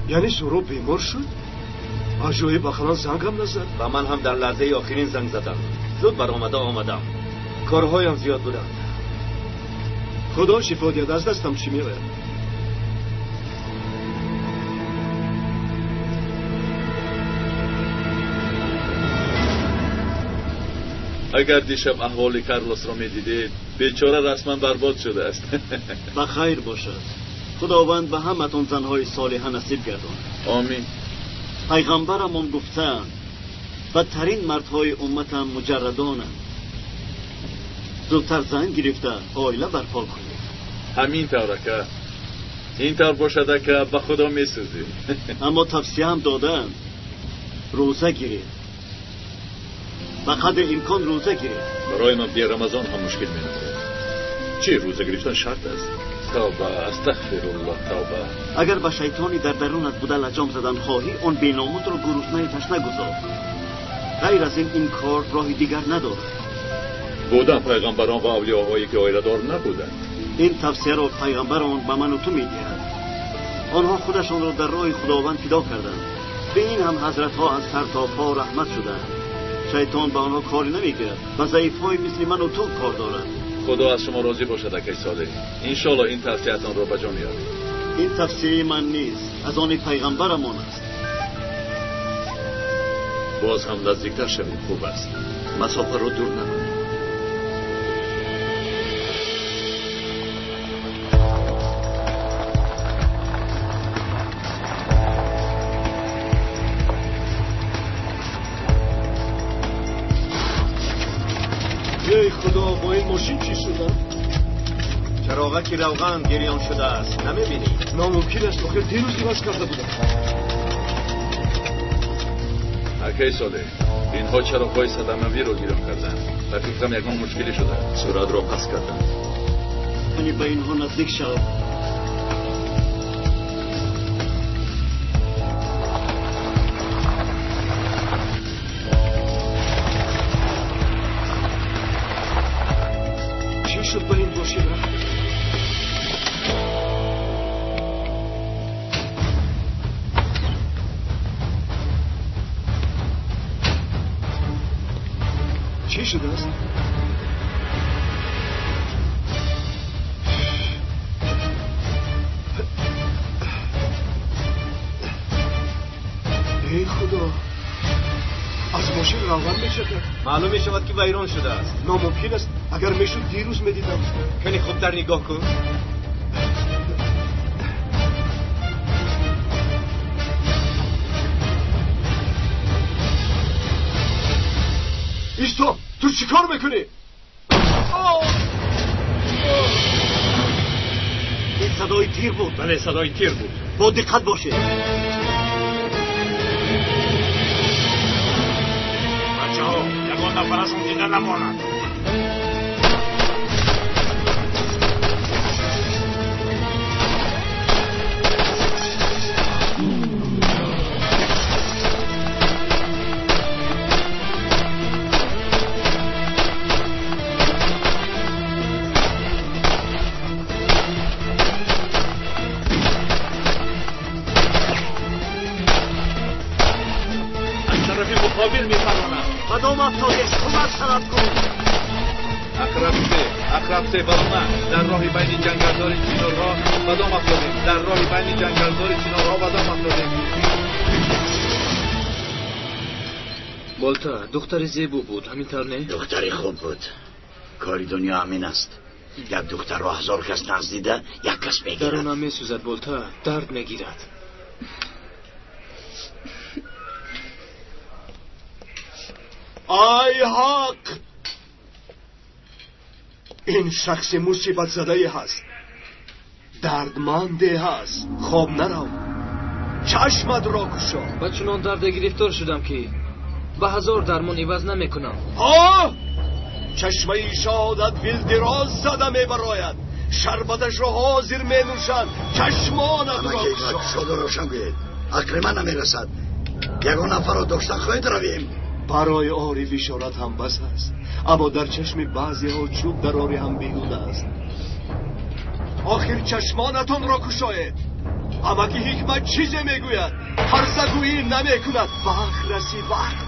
Яъне Суҳроб бемор шуд? Аҷоиб, ақаллан зангам назад. Ба ман ҳам дар лаҳзаи охирин занг заданд. Зуд баромада омадам. Корҳоям зиёд буданд. Худо шифо диҳад, аз дастам чӣ меояд? Агар дишаб аҳволи Карлосро медидед, бечора расман барбод шудааст. Ба хайр бошад. Худованд ба ҳаматон занҳои солиҳа насиб гардонад. Омин. Пайғамбарамон гуфтаанд, бадтарин мардҳои умматам муҷаррадонанд. Зудтар зан гирифта оила барпо кунед. Ҳамин тавр, ака. Ин тавр бошад, ака, ба Худо месӯзед. Аммо тавсияам додаанд, рӯза гиред. Ба қадри имкон рӯза гиред. Барои ман бе Рамазон ҳам мушкил менамояд. Чӣ, рӯза гирифтан шарт аст? Тавба, астағфируллоҳ, тавба. Агар ба шайтони дар дарунат буда лаҷом задан хоҳӣ, он беномусро гуруснаи ташна гузор. Ғайр аз ин ин кор роҳи дигар надорад. Буданд пайғамбарон ва авлиёҳое ки оиладор набуданд. Ин тавсияро пайғамбарон ба ману ту медиҳад. Онҳо худашонро дар роҳи Худованд фидо карданд. Ба ин ҳам ҳазратҳо аз сар то по раҳмат шуданд. Шайтон ба онҳо кор намегирад, ба заифҳои мисли ману ту кор дорад. Худо аз шумо розӣ бошад, акай Солеҳ. Иншоаллоҳ ин тавсиятонро ба ҷо меоред. Ин тавсияи ман нест, аз они пайғамбарамон аст. Боз ҳам наздиктар шавем хуб аст. Масофаро дур накунем. Эй Худо, бо ин мошин чӣ шуда? Чароғаки равған гирён шудааст, намебинӣ? Номумкин аст, охир дирӯз иваз карда будам. Акай Солеҳ, инҳо чароғҳои садамавиро гирён карданд. Ба фикрам ягон мушкиле шуда. Суръатро паст карданд. Яъне ба инҳо наздик шав. Чӣ шуд ба ин мошина? Чӣ шудааст? Эй Худо, аз мошин равған мечакад. Маълум мешавад ки вайрон шудааст. Номумкин аст, агар мешуд дирӯз медидам. Кани хубтар нигоҳ кун. Исто, ту чӣ кор мекунӣ? Ин садои тир буд. Бале, садои тир буд. Бо диққат бошед. Бачаҳо, ягон нафарашон зинда намонад. مقابل میپرانم. قدم افتاده، کمک طلب کن. عقرب سه، عقرب سه برآمد. در راه بین جنگلزار چینارها قدم افتادیم. در راه بین جنگلزار چینارها قدم افتادیم. болта, духтари зебо буд, ҳамин тавр не? Духтари хуб буд. Кори дунё ҳамин аст. Як духтарро ҳазор кас нағз дида, як кас мегирад. Дарунам месӯзад, болта, дард мегирад. Ай ҳақ! Ин шахси мусибатзадае ҳаст, дардманде ҳаст. Хоб нарав, чашматро кушо. Ба чунон дарде гирифтор шудам ки ба ҳазор дармон иваз намекунам. Ҳо! Чашмаи шодат вилдироз зада мебарояд, шарбаташро ҳозир менӯшанд. Чашмонатро кушо. Кушоду равшан гӯед, ақли ман намерасад. Ягон нафарро доштан хоҳед равем. Барои ори бишорат ҳам бас аст, аммо дар чашми баъзеҳо чӯб дар ори ҳам беҳуда аст. Охир чашмонатонро кушоед. Амаки Ҳикмат чизе мегӯяд, ҳарзагӯӣ намекунад. Вақт расид, вақт.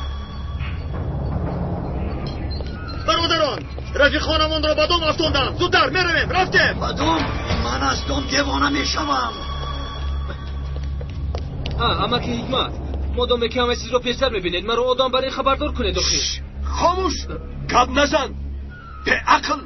Бародарон, рафиқонамонро ба дом афтондам. Зудтар меравем, рафтем. Ба дом? Ман аз дом девона мешавам. Амаки Ҳикмат, модоме ки ҳама чизро пештар мебинед, маро одам бар ин хабардор кунед. Охир хомӯш, гап назан, беақл.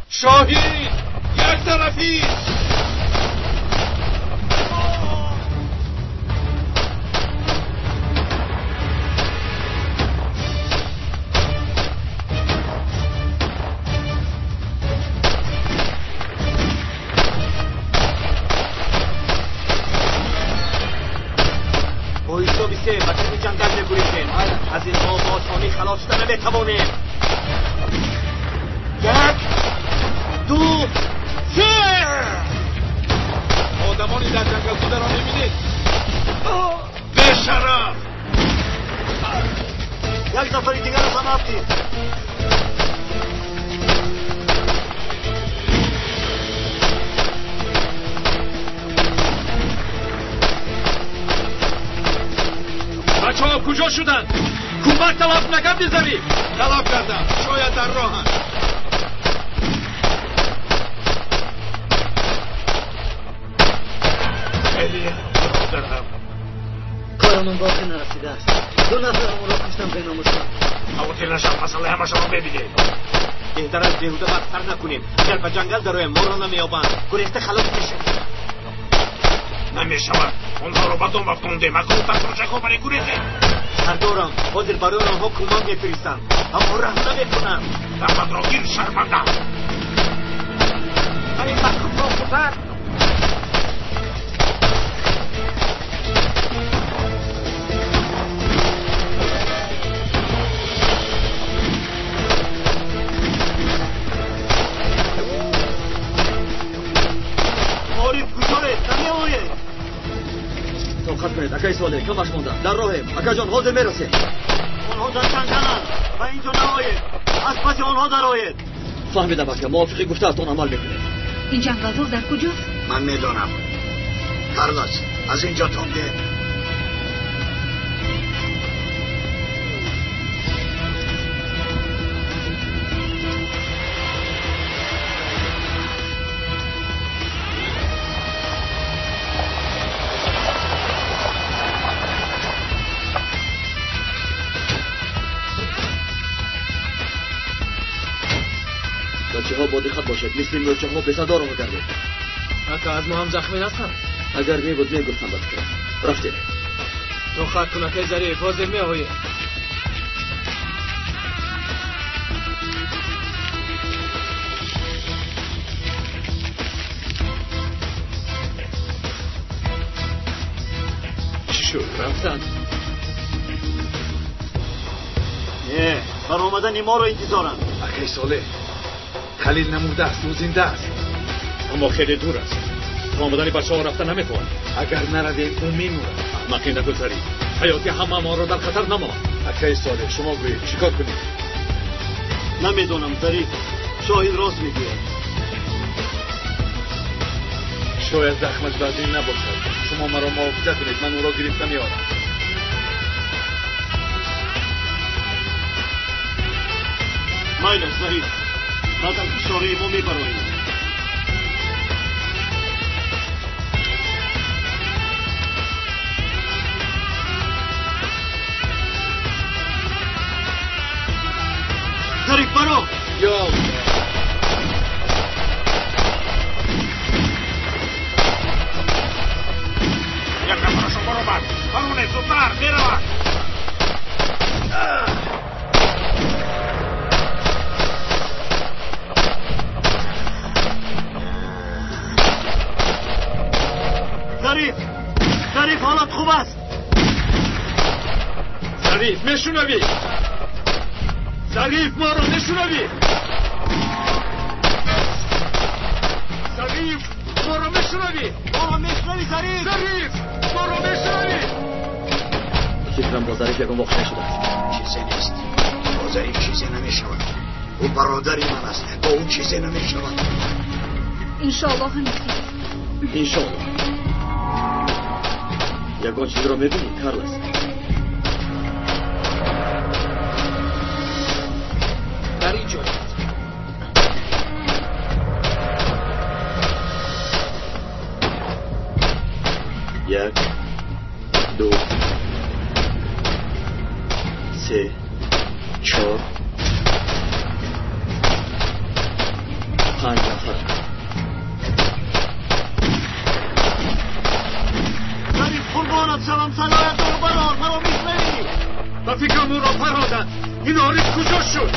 شاهین یک طرفی. با حساب سه به سوی جنگل میگریزیم. از اینها با آسانی خلاص شده نمیتوانیم. 1 2 3. آدمانی در جنگل بوده را میبینید. بشرف. یک نفر دیگر هم افتید. بچه ها کجا شدن؟ کمک طلب نکردی ظریف؟ طلب کردم، شاید در راهن. کارمان باقی نرسیده است. 2 نفر را کشتم بیناموسم. خاطر نشم، مسئله همشان را ببینید. بهتر از بیهوده وقت سر نکنیم. اگر به جنگل درویم ما را نمییابند. گریخته خلاص میشیم. نمیشود. آنها را به دام افکندیم. اکنون تکرچکها برای گریزیم. سردارم حاضر برای آنها کمک میفرستم، اما رحم نمیکنم. دمت را گیر شرمنده. این مخلوق را گذر. тоқат кунед акаи Солеҳ, камаш монда. Дар роҳем акаҷон, ҳозир мерасем. Онҳо дар ҷангаланд, ба инҷо наоед, аз паси онҳо дароед. Фаҳмидам ака, мувофиқи гуфтаатон амал мекунем. Ин ҷангалзор дар куҷост? Ман медонам. Карлос, аз инҷо то де. بچه‌ها با دقت باشد، مثل مورچه‌ها به صدا راه گردید. اکا از ما هم زخمی هستم. اگر میبود میگفتم بفکرم. رفتیم. тоқат кун акаи Зариф, ҳозир меоем. Чӣ шуд, рафтанд? Не, баромадани моро интизоранд. Акай Солеҳ, Халил намурдааст, ӯ зинда аст. Аммо хеле дур аст. То омадани бачаҳо рафта наметавонем. Агар наравем, ӯ мемурад. Аҳмақӣ накун, Зариф. Ҳаёти ҳамаамонро дар хатар намон. Акай Солеҳ, шумо гӯед, чӣ кор кунем? Намедонам, Зариф. Шоҳин рост мегӯяд. Шояд захмаш вазин набошад. Шумо маро муҳофиза кунед, ман ӯро гирифта меорам. Майлаш, Зариф. Баъд аз ишораи мо мебароем. Зариф, баро! Ё Аллоҳ! Як нафарашон баромад. Баронед, зудтар, меравад. Зариф! Зариф, ҳолат хуб аст? Зариф, мешунавӣ? Зариф, моро мешунавӣ? Зариф, моро мешунавӣ? Моро мешунавӣ, Зариф? Зариф, моро мешунавӣ? Фикрам бо Зариф ягон воқеа шудааст. Чизе нест. Бо Зариф чизе намешавад. Ӯ бародари ман аст. Бо ӯ чизе намешавад. Иншоаллоҳ ҳамин хел. Иншоаллоҳ. Ягон чизро мебинӣ, Карлос? Дар ин ҷой аст. Як, ду, се, чор, панҷ нафар. Зариф, қурбонат шавам, садоятро барор, маро мешунавӣ? Ба фикрам ӯро пароданд. Ин Ориф куҷо шуд?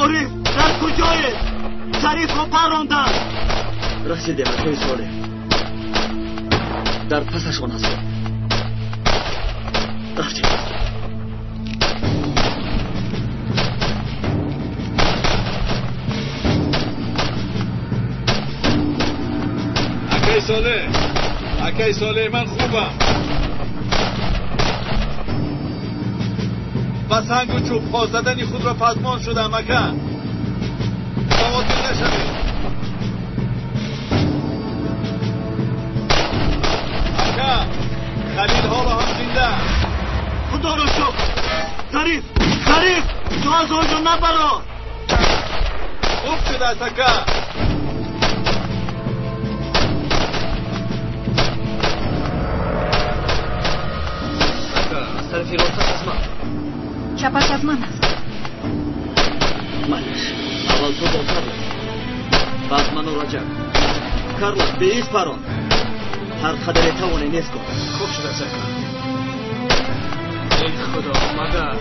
Ориф, дар куҷоед? Зарифро паронданд. Расидем, акои Солеҳ. Дар пасашон ҳастем. Рафтем. Акай Солеҳ, акай Солеҳ, ман хубам. Ба сангу чӯбҳо задани худро пазмон шудам, ака. Хавотир нашавед. Ака, Халил ҳоло ҳам зинда аст. Худоро шукр. Зариф, Зариф, ту аз он ҷо набаро. Хуб шудааст, ака. Аз тарафи росташ аз ман. Чапаш аз ман аст. Майлаш, аввал ту бо Карлос, баъд ману Раҷаб. Карлос, беист парон. Ҳар қадаре тавонӣ нез кун. Хуб шудааст, ака. Эй Худо, мадад.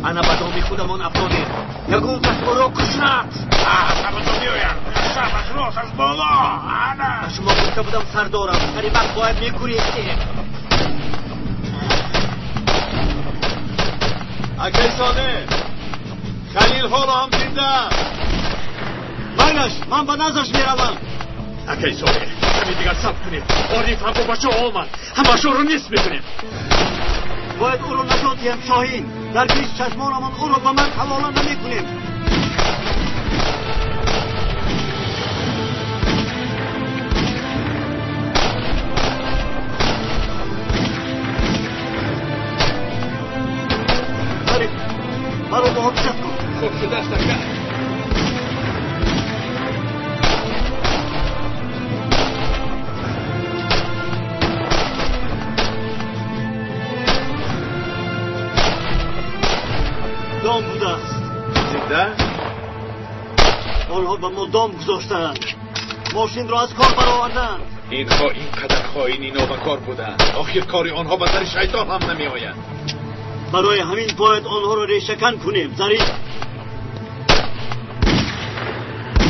Ана ба доми худамон афтодем. Ягон кас ӯро кушад. Аз ҳамаҷо меоянд. Аз чап, аз рост, аз боло. Ана. Ба шумо гуфта будам, сардорам. Сари вақт бояд мегурехтем. Акай Солеҳ, Халил ҳоло ҳам зинда аст. Майлаш, ман ба наздаш меравам. Акай Солеҳ, каме дигар сабр кунед. Ориф ҳам бо бачаҳо омад. Ҳамашонро нест мекунем. Бояд ӯро наҷот диҳем, Шоҳин. Дар пеш чашмонамон ӯро ба марг ҳавола намекунем. Зариф, маро муҳофизат кун. Хуб шудааст, ака. Дом будааст. Зинда? Онҳо ба мо дом гузоштаанд. Мошинро аз кор бароварданд. Инҳо ин қадар хоини нобакор буданд. Охир кори онҳо ба сари шайтон ҳам намеояд. Барои ҳамин бояд онҳоро решакан кунем, Зариф.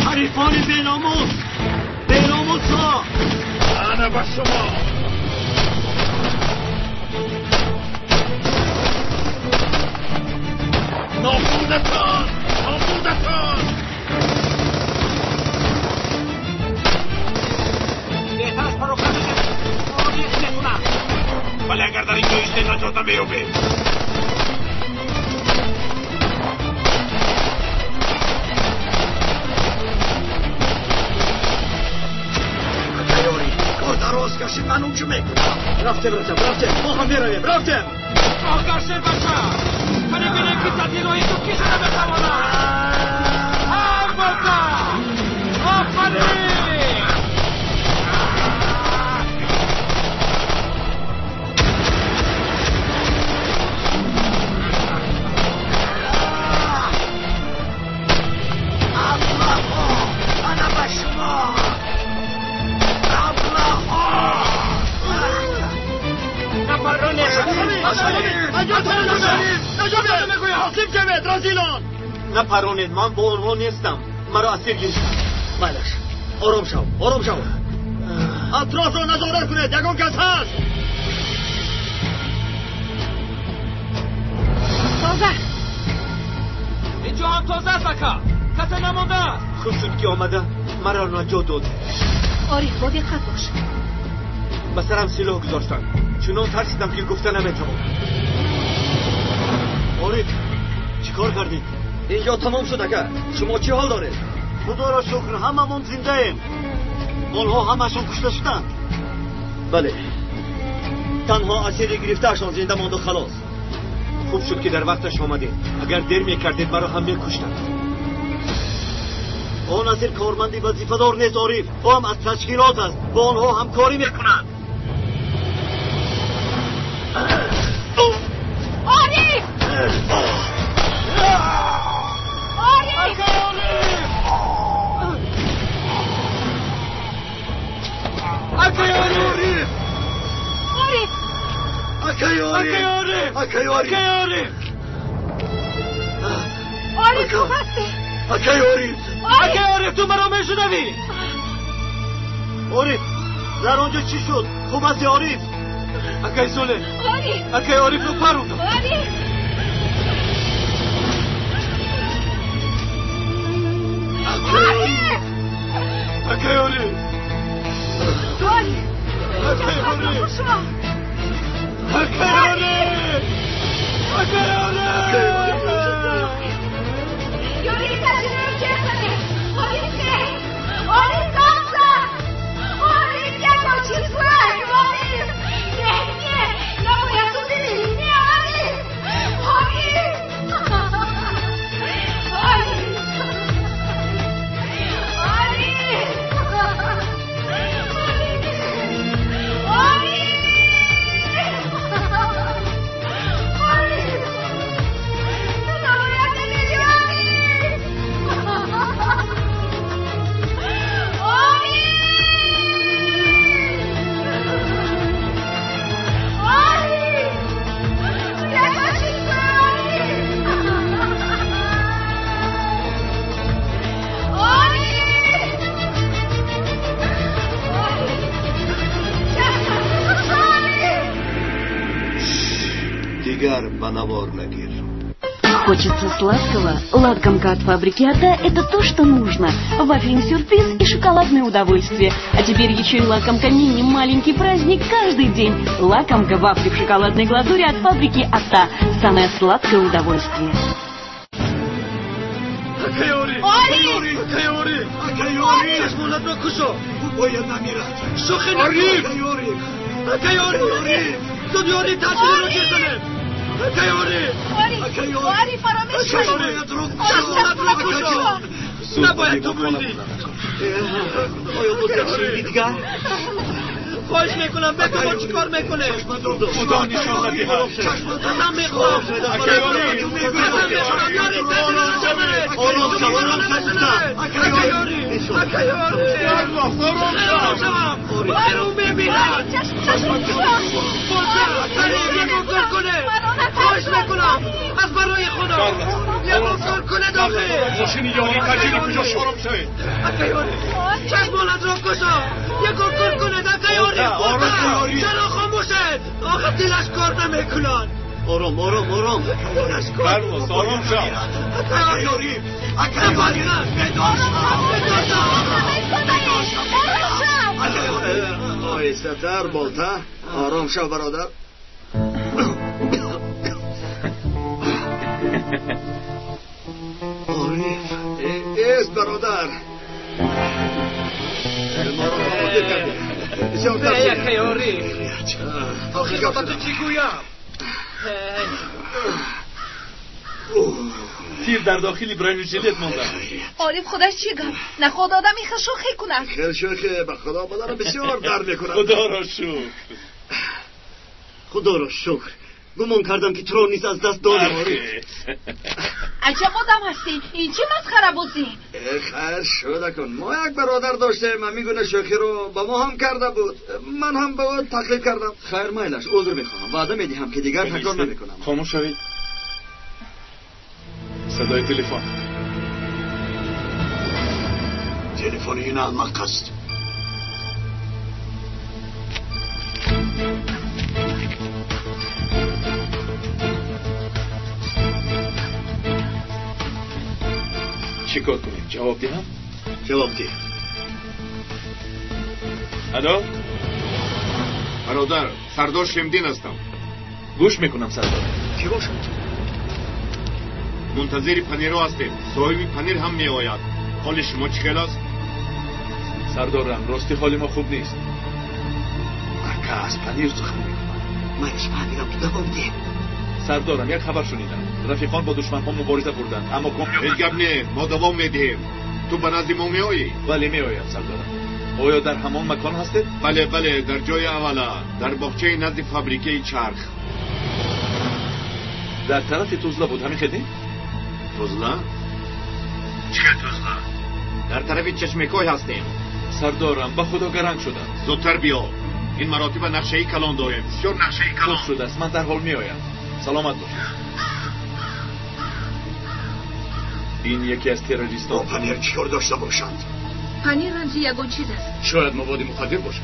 Ҳарифони беномус! Беномусҳо! Ана ба шумо! Нобудатон! Нобудатон! Беҳтараш пароканда шавед. Моро нест мекунанд. Вале агар дар ин ҷо истед наҷот намеёбед. Дароз кашид, ман ончо мекунам. Рафтем, рафтем, рафтем. Мо ҳам меравем, рафтем. Оҳ, шербача! Кане бинем, ки садди роҳи ту кӣ шуда метавонад. Ҳам бока! Офарин! Аблаҳо! Ана ба шумо! Аблаҳо! Напаронед, ман бо онҳо нестам. Маро асир гирифтанд. Майлаш, ором шав, ором шав. Атрофро назорат кунед, ягон кас ҳаст. Тоза. Инҷо ҳам тоза аст, ака. Касе намондааст. Хуб шуд, ки омада маро наҷот дод. Ориф, бо диққат бош. Ба сарам силоҳ гузоштанд. Чунон тарсидам, ки гуфта наметавонам. Ориф, чӣ кор кардед? Инҷо тамом шуд, ака. Шумо чӣ ҳол доред? Худоро шукр, ҳамамон зиндаем. Онҳо ҳамашон кушта шуданд. Бале, танҳо асири гирифтаашон зинда монду халос. Хуб шуд, ки дар вақташ омадед. Агар дер мекардед, маро ҳам мекуштанд. Он асир корманди вазифадор нест, Ориф. Ӯ ҳам аз ташкилот аст, бо онҳо ҳамкорӣ мекунад. Ориф! Ориф! Акай Ориф! Ориф! Акай Ориф! Акай Ориф! Акай Ориф! Акай Ориф! Ориф, хуб ҳастӣ? Акай Ориф! Акай Ориф, ту маро мешунавӣ? Ориф, дар он ҷо чӣ шуд? Хуб ҳастӣ, Ориф? Акай Солеҳ! Ориф! Акай Орифро парондам. Ориф! Ориф! Акай Ориф! Ориф! Акай Ориф! Хушо! Акай Ориф! Акай Ориф! Ёрии таҷриба кардани! Ориф, хез! Ориф, қабза! Ориф, ягон чиз кун! Ориф! Не, не! Набояд ту бимирӣ! Не, Ориф! Ориф! Ориф! Ориф! Ориф! Ориф! Ту набояд бимирӣ, Ориф! Ориф! Ориф! Ягон чиз кун, Ориф! Ориф! Ориф! Ориф! Дигар ба навор нагир. Хочется сладкого? Лакомка от фабрики Ата – это то, что нужно. Вафельный сюрприз и шоколадное удовольствие. А теперь еще и лакомка мини «Маленький праздник» каждый день. Лакомка вафли в шоколадной глазури от фабрики Ата. Самое сладкое удовольствие. Акай Ориф! Ориф! Акай Ориф! Акай Ориф! Чашмонатро кушо! Ӯ бояд намирад. Шӯхӣ накун! Ориф! Акай Ориф! Акай Ориф! Ориф! Зуд ёрии таъсириро гирзанед! Акай Ориф! Ориф! Акай Ориф! Ориф, оромиш Акай кун! Ориф! Чашмонатро кушо! Набояд ту бимирӣ! Оё боз як шири дигар? Хоҳиш мекунам, бигӯ мо чӣ кор мекунем? Худо нишон надиҳад. Қасам мехӯрам! Акай Ориф! Қасам мехӯрам, ёрии таъсириро гирзанед! Ором шав, ором шав, гуфтам. Акай Ориф! Акай Ориф! Ором шавам! Берун мебинам! Хоҳиш мекунам! Аз барои Худо! Ягон кор кунед охир! Мошини ёри таҷири куҷо шороб шавед? Акай Ориф! Чашмонатро кушо! Ягон кор кунед, акай Ориф! Чаро хомӯшед? Охир дилаш кор намекунад! Ором, ором, ором! Карлос, ором шав! Акай Ориф! Акай Ориф! Бедор шав! Бедор шав! Бедор шав! Оҳистатар, болта. Ором шав, бародар. Ориф! Эст, бародар! Моро хавотир кардӣ. Бисёр тарсидам. Акай Ориф! Охир ба ту чӣ гӯям? Тир дар дохили бронежилет монда. Ориф худаш чӣ гап? Наход одам ихел шӯхӣ кунад. Хел шӯхӣ, ба Худо баданам бисёр дард мекунад. Худоро шукр. Худоро шукр. Гумон кардам ки туро низ аз даст додем, Ориф. Аҷаб одам ҳастӣ. Ин чӣ масхарабозӣ? Хайр шуда кун. Мо як бародар доштем, ҳамин гуна шӯхиро ба мо ҳам карда буд. Ман ҳам ба ӯ тақлид кардам. Хайр, майлаш, узр мехоҳам. Ваъда медиҳам ки дигар такрор намекунам. Хомӯш шавед. Садои телефон. Телефони ин аҳмақ аст. Чӣ кор кунем? Ҷавоб диҳам? Ҷавоб диҳ. Алло? Бародар, сардор Шемдин ҳастам. Гӯш мекунам, сардор. Кӣ бошад? Мунтазири панирҳо ҳастем. Соҳиби панир ҳам меояд. Ҳоли шумо чӣ хел аст? Сардорам, рости ҳоли мо хуб нест. Ака аз панир сухан мекунад. Майлаш, фаҳмидам, ту давом диҳ. Сардорам, як хабар шунидам. Рафиқон бо душманҳо мубориза бурданд, аммо ҳеҷ гап не, мо давом медиҳем. Ту ба назди мо меоӣ? Бале, меоям, сардорам. Оё дар ҳамон макон ҳастед? Бале, бале, дар ҷои аввала, дар боғчаи назди фабрикаи чарх. Дар тарафи Тузла буд, ҳамин хел? Тузла? Чӣ хел Тузла? Дар тарафи Чашмекой ҳастем. Сардорам, ба Худо гаранг шудам. Зудтар биё. Ин маротиба нақшаи калон дорем. Бисёр нақшаи калон. Хуб шудааст, ман дарҳол меоям. Саломат бошед. Ин яке аз террористон. Бо панир чӣ кор дошта бошанд? Панир рамзи ягон чиз аст. Шояд маводи мухаддир бошад.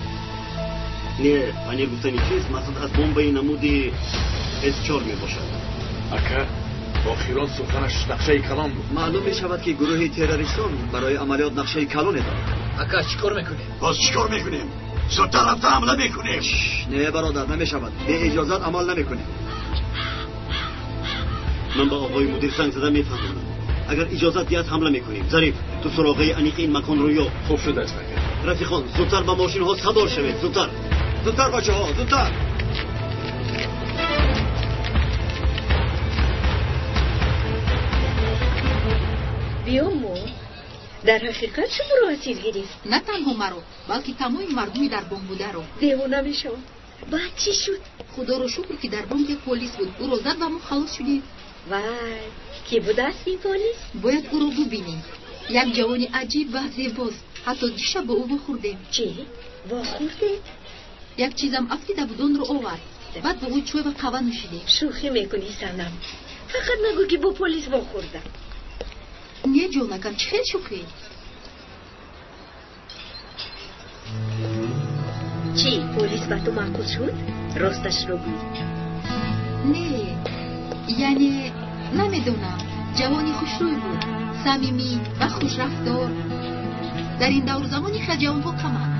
Не, панир гуфтани чиз мақсад аз бомбаи намуди С4 мебошад. Ака, охирон суханаш нақшаи калон буд. Маълум мешавад ки гурӯҳи террористон барои амалиёт нақшаи калоне дорад. Ака, чӣ кор мекунем? Боз чӣ кор мекунем? Зудтар рафта ҳамла мекунем. Не, бародар, намешавад. Бе иҷозат амал намекунем. Ман ба оғои мудир занг зада мефаҳмонам. Агар иҷозат диҳад ҳамла мекунем. Зариф, ту суроғаи аниқи ин маконро ёб. Хуб шудааст, ака. Рафиқон, зудтар ба мошинҳо савор шавед, зудтар. Зудтар, бачаҳо, зудтар. Биёмо, дар ҳақиқат шуморо асир гирифт. На танҳо маро, балки тамоми мардуми дар бонк бударо. Девона мешавам. Баъд чӣ шуд? Худоро шукр, ки дар бонк як полис буд. Ӯро зад ва мо халос шудем. Вай, кӣ будааст ин полис? Бояд ӯро бубинем. Як ҷавони аҷиб ва зебост. Ҳатто дишаб бо ӯ вохӯрдем. Чӣ? Вохӯрдед? Як чизам афтида буд, онро овард. Баъд бо ӯ чой ва қаҳва нӯшидем. Шӯхӣ мекунӣ, Санам. Фақат нагӯ, ки бо полис вохӯрдам. Не, ҷонакам, чӣ хел шӯхӣ? Чӣ, полис ба ту маъқул шуд? Росташро гӯй. Не, яъне намедонам. Ҷавони хушрӯй буд, самимӣ ва хушрафтор. Дар ин давру замон ин хел ҷавонҳо каманд.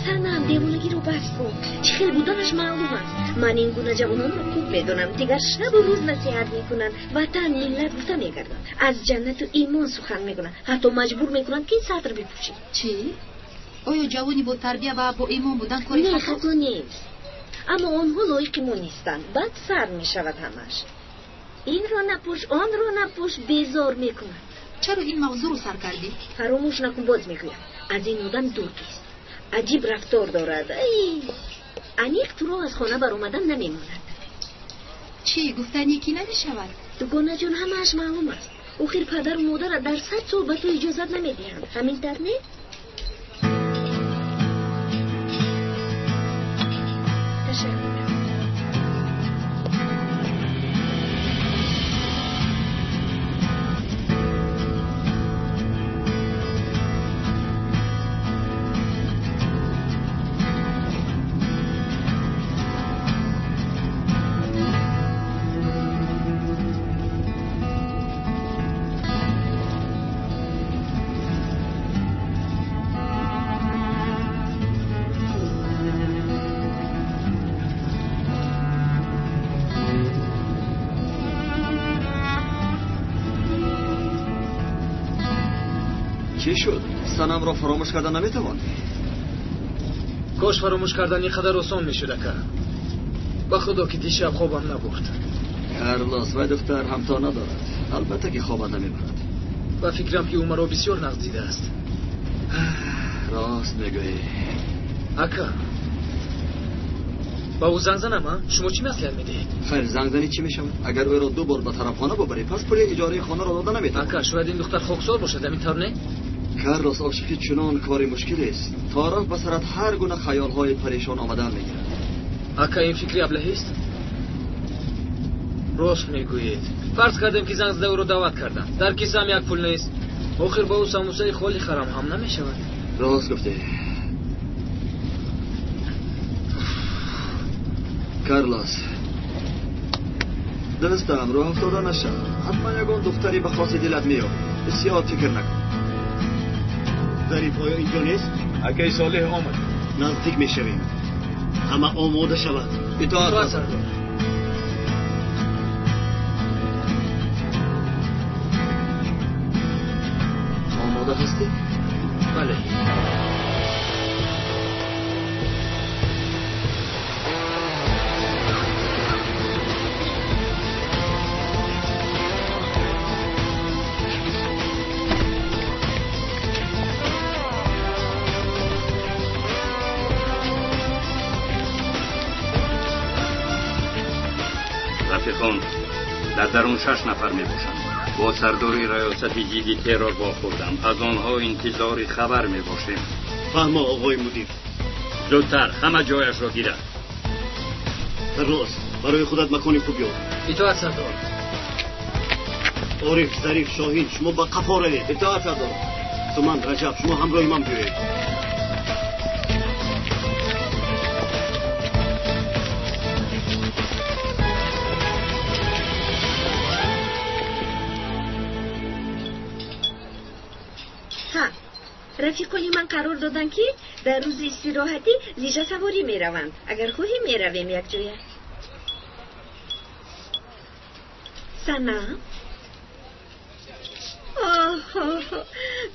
Санам, девонагиро бас кун. Чӣ хел буданаш маълум аст. Ман ин гуна ҷавононро хуб медонам. Дигар шабу рӯз насиҳат мекунанд, ватан, миллат гуфта мегарданд, аз ҷаннату имон сухан мекунанд, ҳатто маҷбур мекунанд, ки сатр бипӯшӣ. Чӣ? Оё ҷавони бо тарбия ва бо имон будан кори Не, хато нест. Аммо онҳо лоиқи мо нестанд. Баъд сар мешавад ҳамаш. Инро напӯш, онро напӯш, безор мекунад. Чаро ин мавзӯъро сар кардӣ? Фаромӯш накун, боз мегӯям. Аз ин одам дур кист. Аҷиб рафтор дорад. Аниқ туро аз хона баромадан намемонад. Чӣ гуфтанӣ ки намешавад? Дугонаҷон, ҳамааш маълум аст. Охир падару модарат дар 100 сол ба ту иҷозат намедиҳанд. Ҳамин тавр не? Чӣ шуд? Санамро фаромӯш карда наметавонӣ? Кош фаромӯш кардан ин қадар осон мешуд, ака. Ба худо ки дишаб хобам набурд. Карлос, вай духтар ҳамто надорад. Албатта ки хоба намебарад. Ба фикрам ки ӯ маро бисёр нағз дидааст. Рост мегӯӣ. Ака, ба ӯ занг занам, а? Шумо чӣ маслиҳат медиҳед? Хайр, занг занӣ чӣ мешавад? Агар ӯро ду бор ба тарафхона бубарӣ, пас пули иҷораи хонаро дода наметавонӣ. Ака, шояд ин духтар хоксор бошад, ҳамин тавр не? Карлос, ошиқӣ чунон кори мушкилест. То рафт ба сарат ҳар гуна хаёлҳои парешон омадан мегирад. Ака, ин фикри аблаҳист? Рост мегӯед. Фарз кардем ки занг зада ӯро даъват кардам. Дар кисаам як пул нест. Охир ба ӯ самусаи холи харам ҳам намешавад. Рост гуфтӣ. Карлос, дӯстам, роҳ афтода нашав. Ҳатман ягон духтаре ба хоси дилат меёбӣ. Бисёр фикр накун. Зариф оё инҷо нест? Акаи Солеҳ омад. Наздик мешавем. Ҳама омода шавад. Итоат, сардор. Омода ҳастӣ? Бале. Рафиқон, дар дарун 6 нафар мебошанд. Бо сардори раёсати зидди террор вохӯрдам. Аз онҳо интизори хабар мебошем. Фаҳмо, оғои мудир. Зудтар ҳама ҷояшро гирад. Карлос, барои худат макони хуб ёб. Итоат, сардор. Ориф, Зариф, Шоҳин, шумо ба қафо равед. Итоат, сардор. Суман, Раҷаб, шумо ҳамроҳи ман биёед. Рафиқони ман қарор доданд, ки дар рӯзи истироҳатӣ лижасаворӣ мераванд. Агар хоҳӣ, меравем якҷоя. Санам?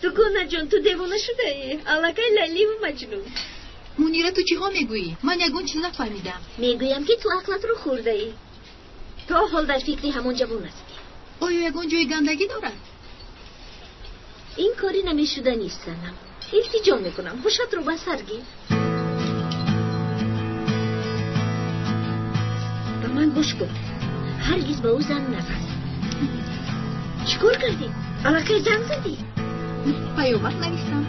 Дугонаҷон, ту девона шудаӣ? Аллакай Лайливу Маҷнун. Мунира, ту чиҳо мегӯӣ? Ман ягон чиз нафаҳмидам. Мегӯям, ки ту ақлатро хӯрдаӣ. То ҳол дар фикри ҳамон ҷавон ҳастӣ. Оё ягон ҷои гандагӣ дорад? Ин кори намешуданист, занам. Илтиҷо мекунам, ҳушатро ба сар гир. Ба ман гӯш кун. Ҳаргиз ба ӯ занг назан. Чӣ кор кардӣ? Аллакай занг задӣ? Паёмак навистам.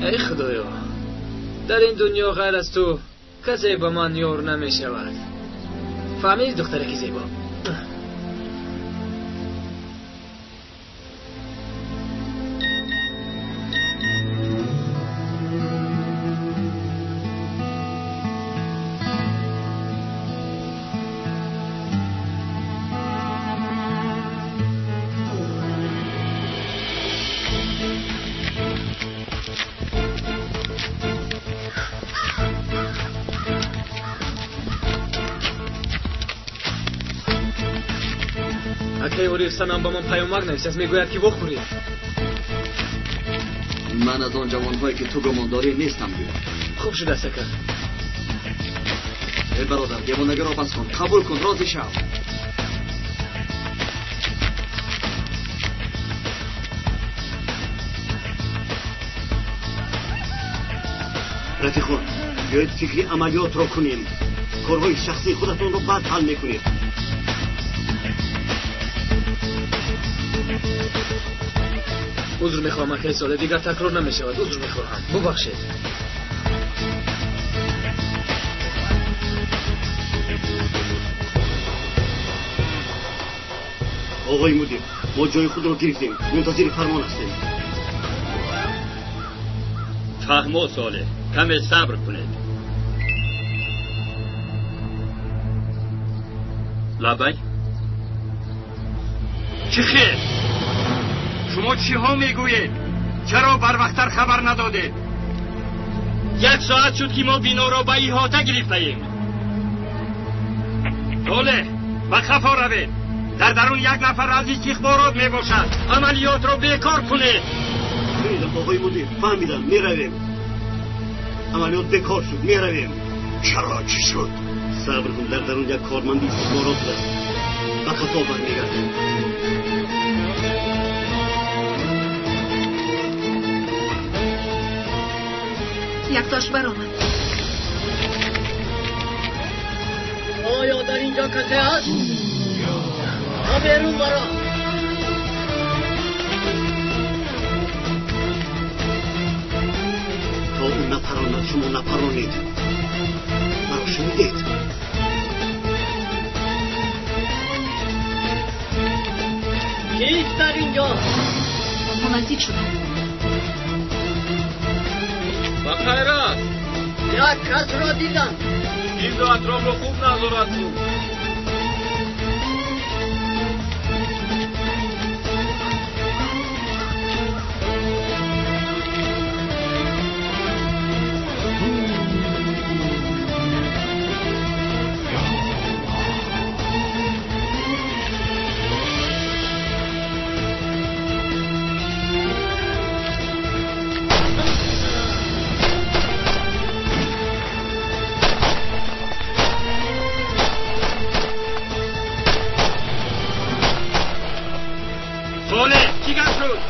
Эй худоё, дар ин дунё ғайр аз ту касе ба ман ёр намешавад. Фаҳмидӣ, духтараки зебо? Акаи Ориф, Санам ба ман паёмак нависад, мегӯяд ки вохӯред. Ман аз он ҷавонҳое ки ту гумон дорӣ нестам, гӯё. Хуб шудааст, ака. Эй бародар, девонагиро бас кун, қабул кун, розӣ шав. Рафиқон, биёед фикри амалиётро кунем. Корҳои шахсии худатонро баъд ҳал мекунед. Узр мехоҳам, акаи Солеҳ, дигар такрор намешавад. Узр мехоҳам, бубахшед. Оғои мудир, мо ҷои худро гирифтем, мунтазири фармон ҳастем. Фаҳмо, Солеҳ, каме сабр кунед. Лабай, чӣ хел? Шумо чиҳо мегӯед? Чаро барвақттар хабар надодед? Як соат шуд ки мо биноро ба иҳота гирифтаем. Толе, ба қафо равед. Дар дарун як нафар аз истихборот мебошад. Амалиётро бекор кунед. Фаҳмидам, оғои мудир, фаҳмидам, меравем. Амалиёт бекор шуд, меравем. Чаро, чӣ шуд? Сабр кун, дар дарун як корманди истихборот аст. Ба қафо бармегардем. Яктош баромад. Оё дар инҷо касе ҳаст? Ба берун баро. То ӯ напаронад, шумо напаронед. Маро шунидед? Кист дар инҷо? Онҳо наздик шуданд. Ба хайрат. Як касро дидам. Гирду атрофро хуб назорат кун.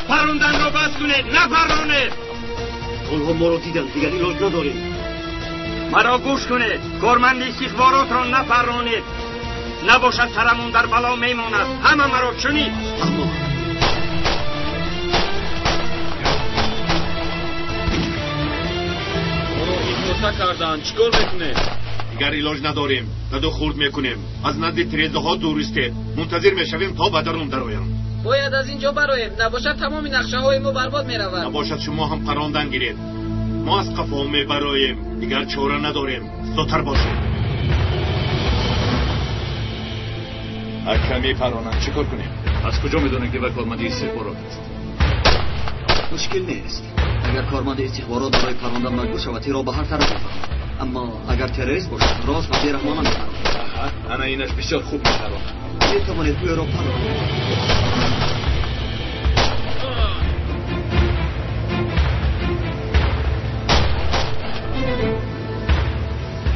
Паронданро бас кунед, напаронед. Онҳо моро диданд, дигар илоҷ надорем. Маро гӯш кунед, корманди истихборотро напаронед. Набошад сарамон дар бало мемонад. Ҳама маро шунид. Аммо моро иҳота карданд, чӣ кор мекунед? Дигар илоҷ надорем, даду хурд мекунем. Аз назди тирезаҳо дур истед. Мунтазир мешавем то ба дарун дароянд. Бояд аз инҷо бароем, набошад тамоми нақшаҳои мо барбод меравад. Набошад шумо ҳам парондан гиред. Мо аз қафо мебароем, дигар чора надорем. Зудтар бошед. Ака мепаронанд, чӣ кор кунем? Аз куҷо медонем ки вай корманди истихборот аст? Мушкил нест. Агар корманди истихборот барои парондан маҷбур шавад, тирро ба ҳар тараф мепаронад. Аммо агар террорист бошад, рост ва бераҳмона мепаронад. Ана инаш бисёр хуб мепаронад. Метавонед ӯро паронед.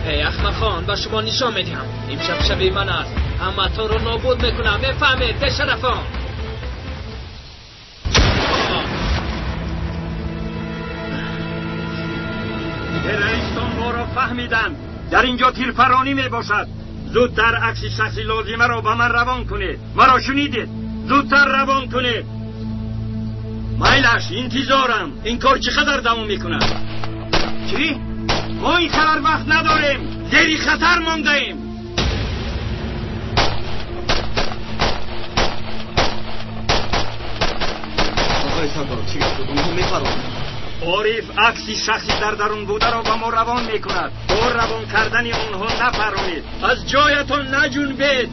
Эй ахмахон, ба шумо нишон медиҳам. Имшаб шаби ман аст. Ҳамаатонро нобуд мекунам. Мефаҳмед, бешарафон. Террористон моро фаҳмиданд. Дар инҷо тирпаронӣ мебошад. Зудтар акси шахси лозимаро ба ман равон кунед. Маро шунидед? Зудтар равон кунед. Майлаш, интизорам. Ин кор чӣ қадар давом мекунад? Чӣ? Мо ин қадар вақт надорем. Зери хатар мондаем. Оғои сардор, чӣ гап шуд? Онҳо мепаронанд. Ориф акси шахси дар дарун бударо ба мо равон мекунад. Бо равон кардани онҳо напаронед. Аз ҷоятон наҷунбед.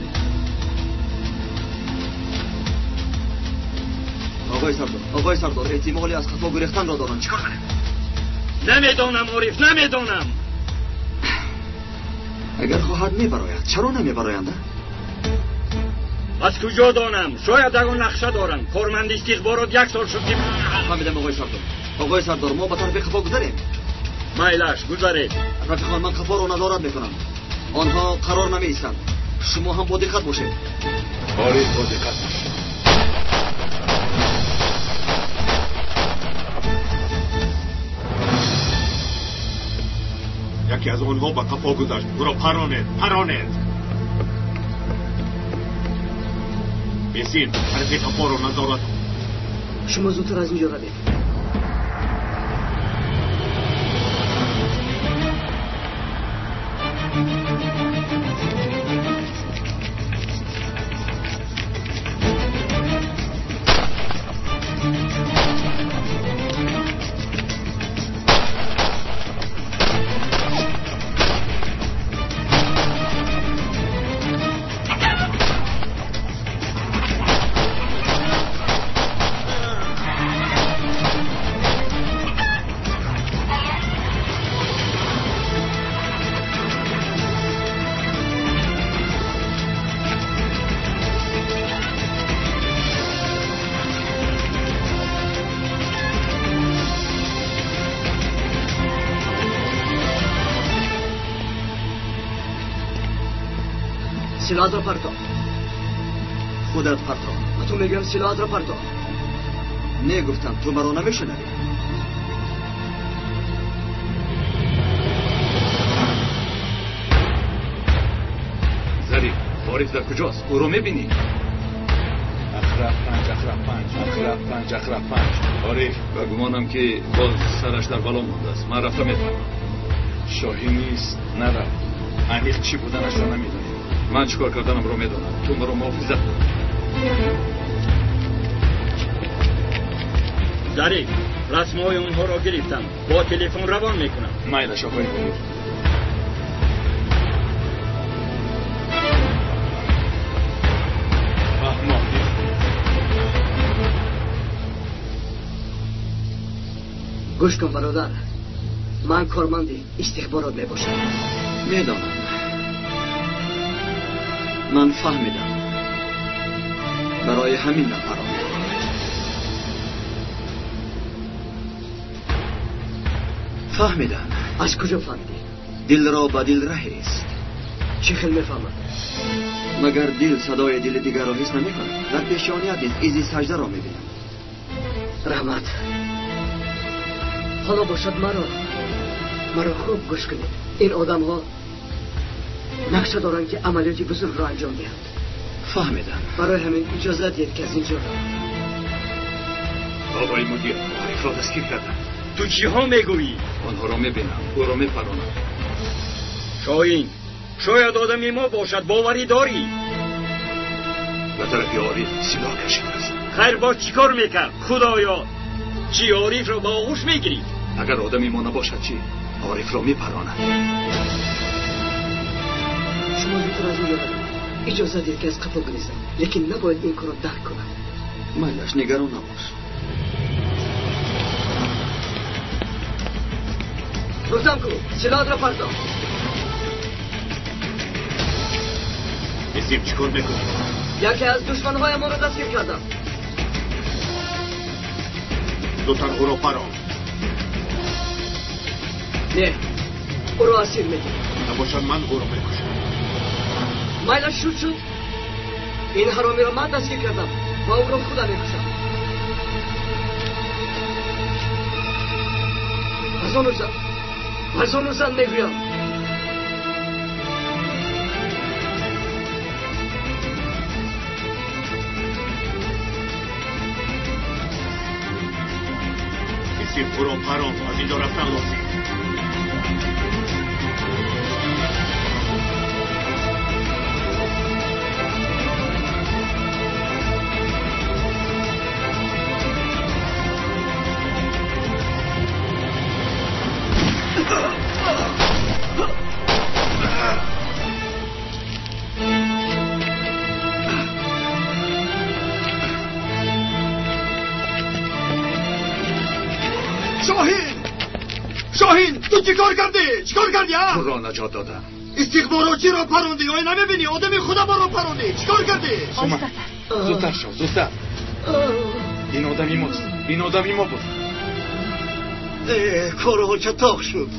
Оғои сардор, оғои сардор, эҳтимоли аз қафо гурехтанро доранд. Чӣ кор кунем? Намедонам, Ориф, намедонам. Агар хоҳад мебарояд, чаро намебароянд? Аз куҷо донам? Шояд ягон нақша дорам. Корманди истихборот як сол шуд ки... Фаҳмидам, оғои сардор. Оғои сардор, мо ба тарафи қафо гузарем. Майлаш, гузаред. Рафиқон, ман қафоро назорат мекунам. Онҳо қарор намеистанд. Шумо ҳам бодиққат бошед. Ориф, бодиққат бош. Яке аз онҳо ба қафо гузашт. Ӯро паронед, паронед. Бесин, тарафи қафоро назорат кун. Шумо зудтар аз инҷо равед. Силоҳатро партов. Худат партов. Ба ту мегӯям силоҳатро партов. Не гуфтам, ту маро намешунавӣ. Зариф, Ориф дар куҷост? Ӯро мебинӣ? Ақраб панҷ, ақраб панҷ, ақраб панҷ, ақраб панҷ. Ориф, ба гумонам ки боз сараш дар бало мондааст. Ман рафта мефаҳмам. Шоҳин нест, нарафт. Аниқ чӣ буданашро намедонем. Ман чӣ кор карданамро медонам. Ту маро муҳофизат кун. Зариф, расмҳои онҳоро гирифтам. Бо телефон равон мекунам. Майлаш, оқои мудир. Гӯш кун бародар, ман корманди истихборот мебошам. Медонам. Ман фаҳмидам. Барои ҳамин нафарон. Фаҳмидам. Аз куҷо фаҳмидӣ? Дилро ба дил раҳест. Чӣ хел мефаҳмад? Магар дил садои дили дигарро ҳис намекунад? Дар пешоният низ изи саҷдаро мебинам. Раҳмат. Ҳоло бошад маро хуб гӯш кунед. Ин одамҳо нақша доранд ки амалиёти бузургро анҷом диҳанд. Фаҳмидам. Барои ҳамин иҷозат диҳед ки аз инҷо равам. Оқои мудир, Орифро дастгир кардам. Ту чиҳо мегӯӣ? Онҳоро мебинам, ӯро мепаронам. Шоҳин, шояд одами мо бошад, боварӣ дорӣ? Ба тарафи Ориф силоҳ кашидааст. Хайр, боз чӣ кор мекард? Худоё, чӣ Орифро ба оғӯш мегирифт? Агар одами мо набошад чӣ? Орифро мепаронад. Шумо зудтар аз инҷо равед. Иҷозат диҳед ки аз қафо гурезам, лекин набояд ин корро дарк кунам. Майлаш, нигарон набош. Гуфтам ку, силоҳатро партов. Несим, чӣ кор мекунӣ? Яке аз душманҳоям моро дастгир кардам. Зудтар ӯро парон. Не, ӯро асир мегирам. Набошад, ман ӯро мекушам. Майлаш шуд шуд. Ин ҳаромиро ман дастгир кардам ва ӯро худам мекушам. Аз он зан мегӯям. Несим, ӯро парон. Аз инҷо рафтан лозим. Шоҳин, ту чӣ кор кардӣ? Чӣ кор кардӣ, а? Туро наҷот додам. Истихборотчиро парондӣ, оё намебинӣ? Одами худамонро парондӣ. Чӣ кор кардӣ? Зудтар шав, зудтар. Ин одами мост. Ин одами мо буд. Корҳо чатоқ шуд.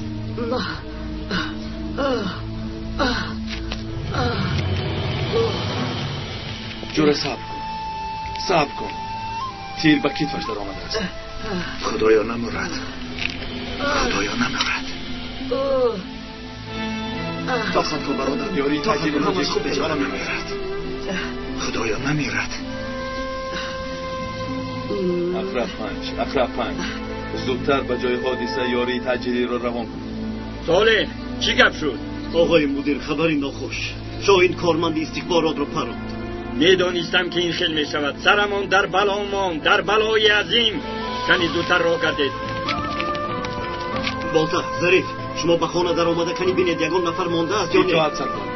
Ҷура, сабр кун. Сабр кун. Тир ба китфаш даромадааст. Худоё намурад. Худоё намурад. Тоқат кун бародар. Ёрии Тоқат таъҷили кун, ҳамаш хуб мудир мешавад. Намемирад. Худоё намирад. Ақраб панҷ, ақраб панҷ. Зудтар ба ҷои ҳодиса ёрии таъҷилиро равон кун. Солеҳ, чӣ гап шуд? Оқои мудир, хабари нохуш. Шоҳин корманди истихборотро паронд. Медонистам ки ин хел мешавад. Сарамон дар бало монд, дар балои азим. Кани зудтар роҳ гардед. Болта, Зариф, шумо ба хона даромада кани бинед ягон нафар мондааст ё не? Итоат саркор.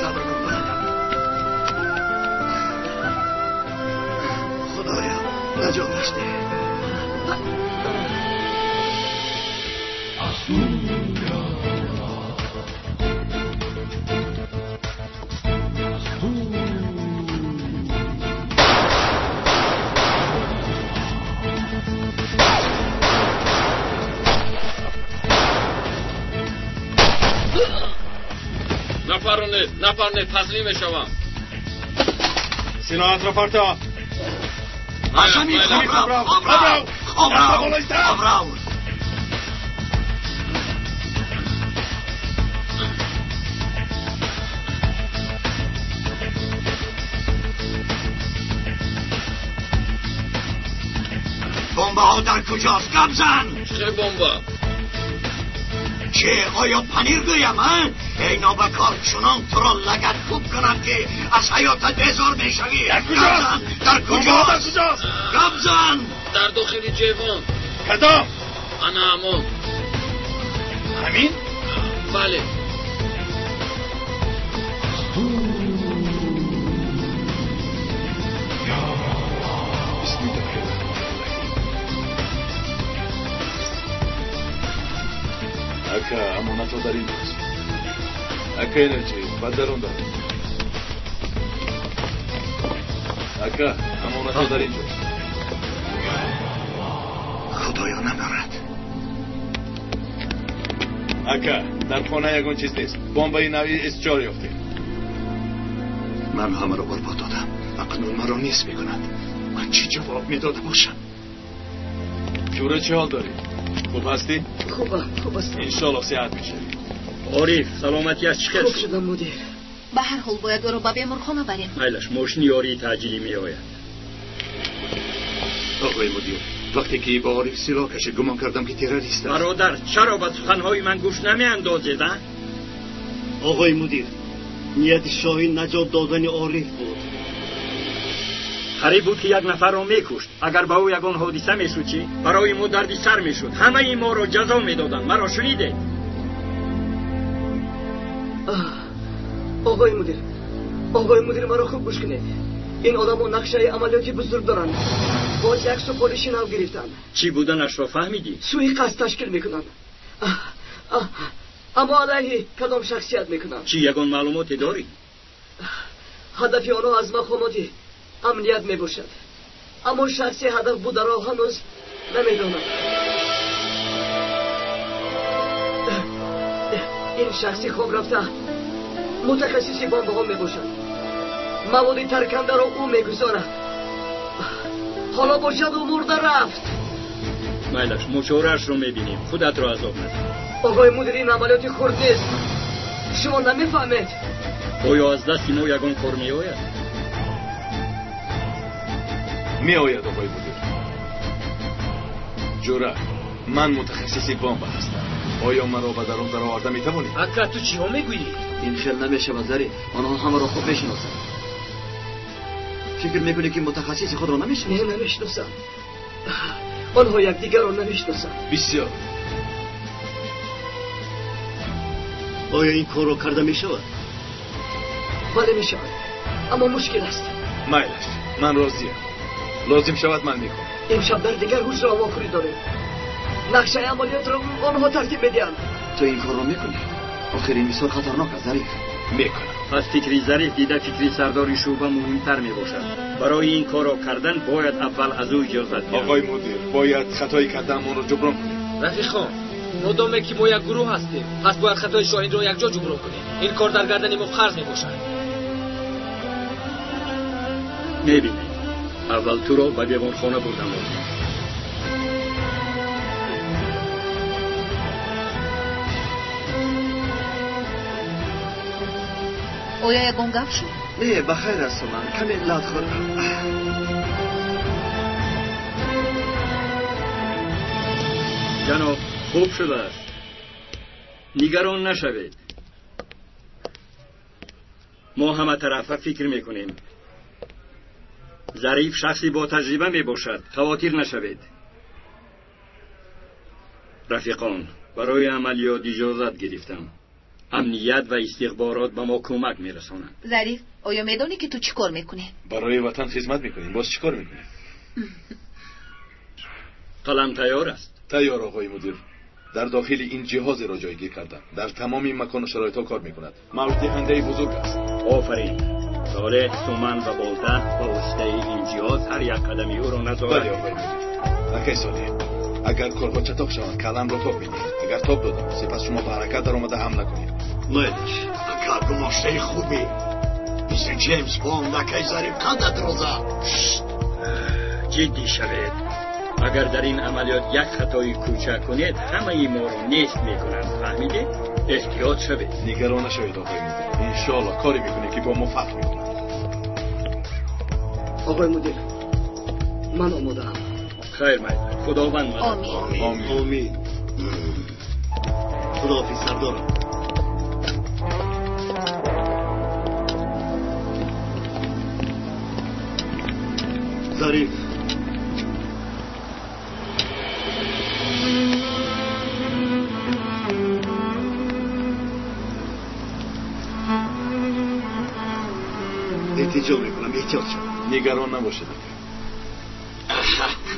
Сабр кун бародар. Худоё, наҷоташ деҳ. Напаронед, напаронед, таслим мешавам. Силоҳатро парто. Азами хобрав, хобрав, хобрав, хобрав. Бомбаҳо дар куҷост? Гап зан! Чӣ бомба? Чӣ, оё панир гӯям, а? Эй нобакор, чунон туро лагат кӯб кунам, ки аз ҳаётат безор мешавӣ. Дар куҷост? Дар куҷост? Гап зан! Дар дохили ҷевон. Кадом? Ана ҳамон. Ҳамин? Бале. Ака, амонатҳо дар ин ҷост. Ака, энерҷи, ба дарун дар. Ака, амонатҳо дар ин ҷост. Худоё, наморад. Ака, дар хона ягон чиз нест. Бомбаи нави С4 ёфтем. Ман ҳамаро барбод додам. Акнун маро нест мекунад. Ман чӣ ҷавоб медода бошам? Ҷура, чӣ ҳол дорӣ? Хуб ҳастӣ? Хубам, хуб ҳастам. Иншоаллоҳ сиҳат мешавӣ. Ориф, саломатиаш чӣ хел хуб шудам, мудир. Ба ҳар ҳол бояд ӯро ба беморхона барем. Майлаш, мошини ёрии таъҷилӣ меояд. Оғои мудир, вақте ки ба Ориф силоҳ кашид, гумон кардам ки террорист аст. Бародар, чаро ба суханҳои ман гӯш намеандозед, а? Оғои мудир, нияти Шоҳин наҷот додани Ориф буд. Қариб буд, ки як нафарро мекушт. Агар ба ӯ ягон ҳодиса мешуд, чӣ? Барои мо дарди сар мешуд. Ҳамаи моро ҷазо медоданд. Маро шунидед? Оғои мудир, оғои мудир, маро хуб гӯш кунед. Ин одамо нақшаи амалиёти бузург доранд. Боз як супориши нав гирифтанд. Чӣ буданашро фаҳмидӣ? Суиқасд ташкил мекунанд. Аммо алайҳи кадом шахсият мекунанд? Чӣ, ягон маълумоте дорӣ? Ҳадафи онҳо аз мақомоти амният мебошад. Аммо шахси ҳадаф бударо ҳанӯз намедонам. Ин шахси хоб рафта мутахассиси бомбаҳо мебошад. Маводи таркандаро ӯ мегузорад. Ҳоло бошад, ӯ мурда рафт. Майлаш, мо чораашро мебинем. Худатро азоб надиҳ. Оғои мудир, ин амалиёти хурд нест. Шумо намефаҳмед. Оё аз дасти мо ягон кор меояд? Меояд, оғои мудир. Ҷура, ман мутахассиси бомба ҳастам. Оё маро ба дарун дароварда метавонӣ? Ака, ту чиҳо мегӯӣ? Ин хел намешавад, Зариф. Онҳо ҳамаро хуб мешиносанд. Фикр мекунӣ, ки мутахассиси худро намешиносанд? Не, намешиносам. Онҳо якдигарро намешиносанд. Бисёр. Оё ин корро карда мешавад? Бале, мешавад, аммо мушкил аст. Майлаш, ман розиям. Лозим шавад, ман мекунам. Имшаб дар дигар ҳуҷра вохӯрӣ дорем. Нақшаи амалиётро онҳо тартиб медиҳанд. Ту ин корро мекунӣ? Охир ин бисёр хатарнок аст, Зариф. Мекунам. Аз фикри Зариф дида фикри сардори шӯъба муҳимтар мебошад. Барои ин корро кардан бояд аввал аз ӯ иҷозат гирифт. Оғои мудир, бояд хатои кардаамонро ҷуброн кунем. Рафиқон, модоме ки мо як гурӯҳ ҳастем, пас бояд хатои Шоҳинро якҷо ҷуброн кунем. Ин кор дар гардани мо қарз мебошад. Мебинем. Аввал туро ба беморхона бурдан лозим. Оё ягон гап шуд? Не, ба хайр ҳастам ман. Каме лат хӯрдам. Ҷаноб, хуб шудааст. Нигарон нашавед. Мо ҳама тарафа фикр мекунем. Зариф шахси бо таҷриба мебошад. Хавотир нашавед. Рафиқон, барои амалиёт иҷозат гирифтам. Амният ва истихборот ба мо кӯмак мерасонанд. Зариф, оё медонӣ, ки ту чӣ кор мекунӣ? Барои ватан хизмат мекунем. Боз чӣ кор мекунем? Қалам тайёр аст? Тайёр, оғои мудир. Дар дохили ин ҷиҳозеро ҷойгир кардам. Дар тамоми макону шароитҳо кор мекунад. Мавҷдиҳандаи бузург аст. Офарин. Солеҳ, Суман ва Болта ба воситаи ин ҷиҳоз ҳар як қадами ӯро назорат. Бале, оғои мудир. Акай Солеҳ, агар корҳо чатоқ шаванд, каламро тоб медиҳед. Агар тоб додам, сипас шумо ба ҳаракат даромада ҳамла кунед. Майлаш, Ака, гумоштаи хубе. Мисли Ҷеймс Бонд, акаи Зариф қадат роза. Ҷиддӣ шавед. Агар дар ин амалиёт як хатои кӯчак кунед, ҳамаи моро нест мекунанд. Фаҳмидед? Эҳтиёт шавед. Нигарон нашавед, оқои мудир. Иншоаллоҳ коре мекунем ки бо мо фарқ мекунад. Оқои мудир, ман омодаам. Хайр, майли. Худованд мадад. Омин. Омин. Худоҳофиз, сардорам. Зариф, илтиҷо мекунам, эҳтиёт шав. Нигарон набошед, ака.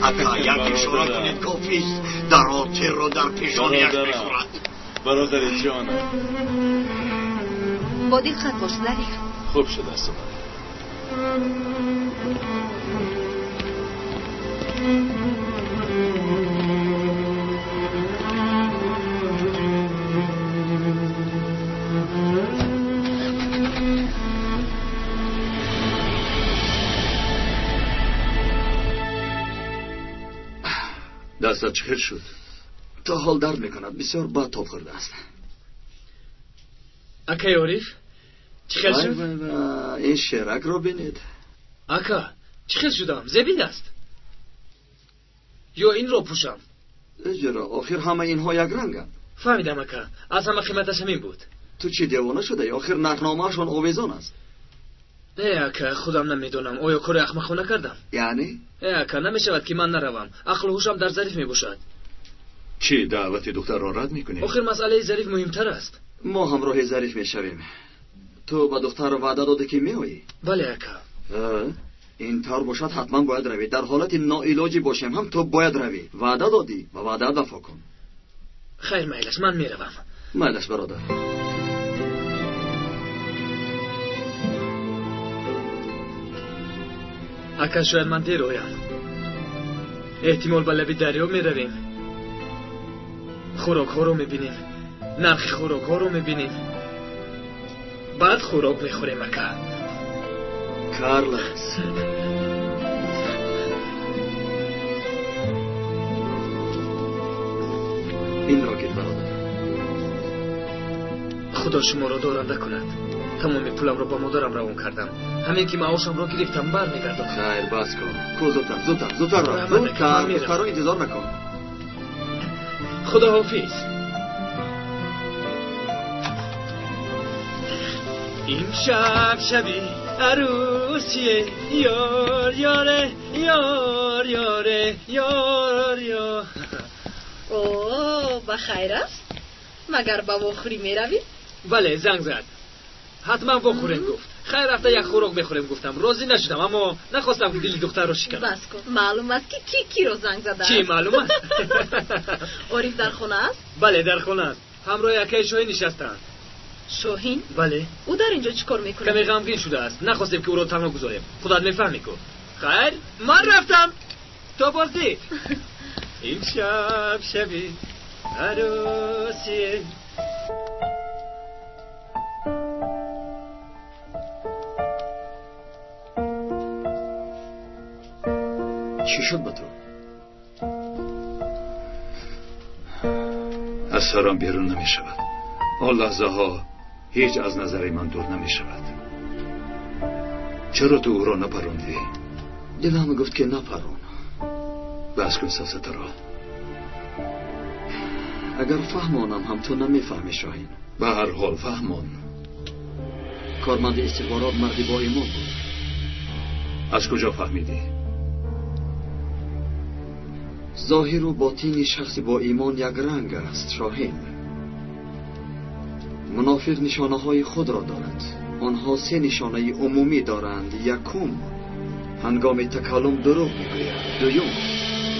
Ака, як ишора кунед, кофист. Даро тирро дар пешониаш мехӯрад. Бародари ҷонам. Бо диққат бош, Зариф. Хуб шудааст. Дастат чӣ хел шуд? То ҳол дард мекунад, бисёр бад тоб хӯрдааст. Акаи Ориф, чӣ хел шуд? Ин шеракро бинед. Ака, чӣ хел шудам? Зебид аст? Ё инро пӯшам? Чаро? Охир ҳама инҳо якранганд. Фаҳмидам, ака. Аз ҳама қиматаш ҳамин буд. Ту чӣ девона шудаӣ? Охир нархномаашон овезон аст. Не, ака, худам намедонам. Оё кори ахмақона кардам? Яъне? Э, ака, намешавад ки ман наравам. Ақлу ҳушам дар Зариф мебошад. Чӣ, даъвати духтарро рад мекунӣ? Охир масъалаи Зариф муҳимтар аст. Мо ҳамроҳи Зариф мешавем. Ту ба духтар ваъда додӣ ки меоӣ? Бале, ака. Ин тавр бошад, ҳатман бояд равӣ. Дар ҳолати ноилоҷӣ бошем ҳам ту бояд равӣ. Ваъда додӣ ва ваъдаат вафо кун. Хайр, майлаш, ман меравам. Майлаш, бародар. Ака, шояд ман дер оям. Эҳтимол ба лаби дарё меравем. Хӯрокҳоро мебинем. Нархи хӯрокҳоро мебинем. Баъд хӯрок мехӯрем, ака. Карлос. Инро гир, бародар. Худо шуморо доранда кунад. Тамоми пуламро ба модарам равон кардам. Ҳамин ки маошамро гирифтам, бармегардам. Хайр, бас кун. Ку, зудтар, зудтар, зудтар рав. Зудтар, духтарро интизор накун. Худоҳофиз. Имшаб шаби арӯсие, ёр ёре, ёр ёре, ёр ёр. О, ба хайр аст? Магар ба вохӯрӣ меравӣ? Бале, занг зад. Ҳатман вохӯрем гуфт. Хайр, рафта як хӯрок мехӯрем гуфтам. Розӣ нашудам, аммо нахостам ки дили духтарро шиканам. Бас кун. Маълум аст ки кӣ киро занг задааст. Чӣ маълум аст? Ориф дар хона аст? Бале, дар хона аст. Ҳамроҳи акаи Шоҳин нишастаанд. Шоҳин? Бале. Ӯ дар инҷо чӣ кор мекунад? Каме ғамгин шудааст. Нахостем ки ӯро танҳо гузорем. Худат мефаҳмӣ ку. Хайр, ман рафтам. То боздид. Имшаб шаби арӯсие. Чӣ шуд ба ту? Аз сарам берун намешавад. Он лаҳзаҳо ҳеҷ аз назари ман дур намешавад. Чаро ту ӯро напарондӣ? Дилам гуфт ки напарон. Бас кун сафсатаро. Агар фаҳмонам ҳам ту намефаҳмӣ, Шоҳин. Ба ҳар ҳол фаҳмон. Корманди истихборот марди боимон буд. Аз куҷо фаҳмидӣ? Зоҳиру ботини шахси боимон якранг аст, Шоҳин. Мунофиқ нишонаҳои худро дорад. Онҳо се нишонаи умумӣ доранд. Якум, ҳангоми такаллум дурӯғ мегӯяд. Дуюм,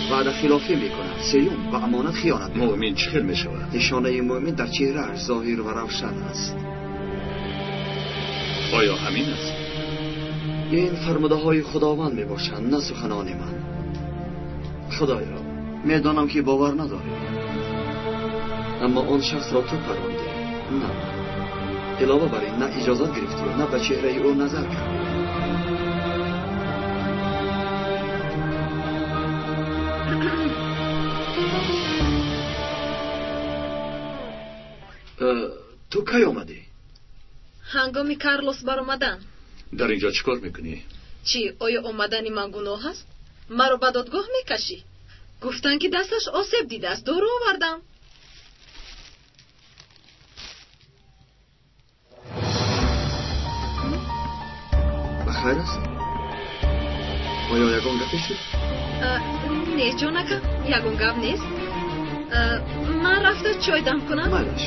ваъда хилофӣ мекунад. Сеюм, ба амонат хиёнат мекунад. Муъмин чӣ хел мешавад? Нишонаи муъмин дар чеҳрааш зоҳир ва равшан аст. Оё ҳамин аст? Ин фармудаҳои Худованд мебошанд, на суханони ман. Худоё, медонам ки бовар надорӣ, аммо он шахсро ту парондӣ, на ман. Илова бар ин на иҷозат гирифтӣ, на ба чеҳраи ӯ назар кардӣ. Ту кай омадӣ? Ҳангоми Карлос баромадан. Дар инҷо чӣ кор мекунӣ? Чӣ, оё омадани ман гуноҳ аст? Маро ба додгоҳ мекашӣ? Гуфтанд, ки дасташ осеб дидааст, дору овардам. Ба хайр аст? Оё ягон гапе шуд? Не, ҷонака, ягон гап нест. Ман рафта чой дам кунам? Майлаш.